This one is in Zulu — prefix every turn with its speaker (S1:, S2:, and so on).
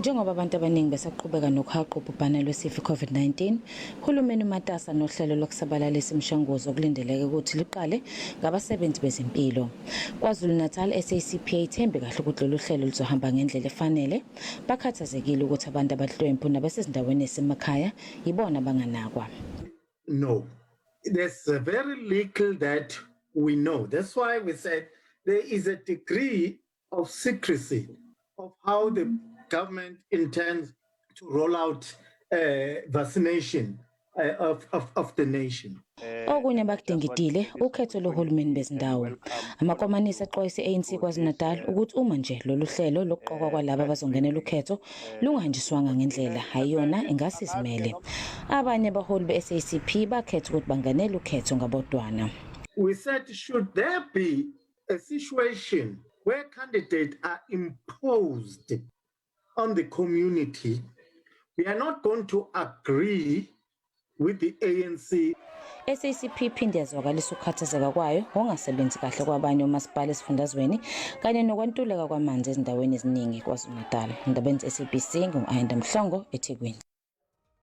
S1: Njengoba abantu abaningi besaqhubeka nokuhaqa ubhubhane lwesifo i-COVID-19, uhulumeni umatasa nohlelo lokusabalalisa imishanguzo okulindeleke ukuthi luqale ngabasebenzi bezempilo. KwaZulu-Natal, SACP ayithembi kahle ukuthi lolu hlelo luzohamba ngendlela efanele. Bakhathazekile ukuthi abantu abahlwempu nabasezindaweni ezisemakhaya yibona abanganakwa.
S2: No. There's very little that we know. That's why we said there is a degree of secrecy of how the government intends to roll out vaccination of the nation.
S1: Okunye abakudingidile ukhetho lohulumeni bezindawo. Amakomanisi axwayise i-ANC KwaZulu-Natal ukuthi uma nje lolu hlelo lokuqokwa kwalaba abazongenela ukhetho lungahanjiswanga ngendlela ayiyona ingase izimele. Abanye abaholi be-SACP bakhetha ukuthi bangenele ukhetho ngabodwana.
S2: We said, should there be a situation where candidates are imposed on the community, we are not going to agree with the ANC.
S1: SACP iphinde yazwakalisa ukukhathazeka kwayo ngokungasebenzi kahle kwabanye omasipala esifundazweni kanye nokwantuleka kwamanzi ezindaweni eziningi KwaZulu-Natal. Endabeni ze-SABC ngingu-Ayanda Mhlongo eThekwini.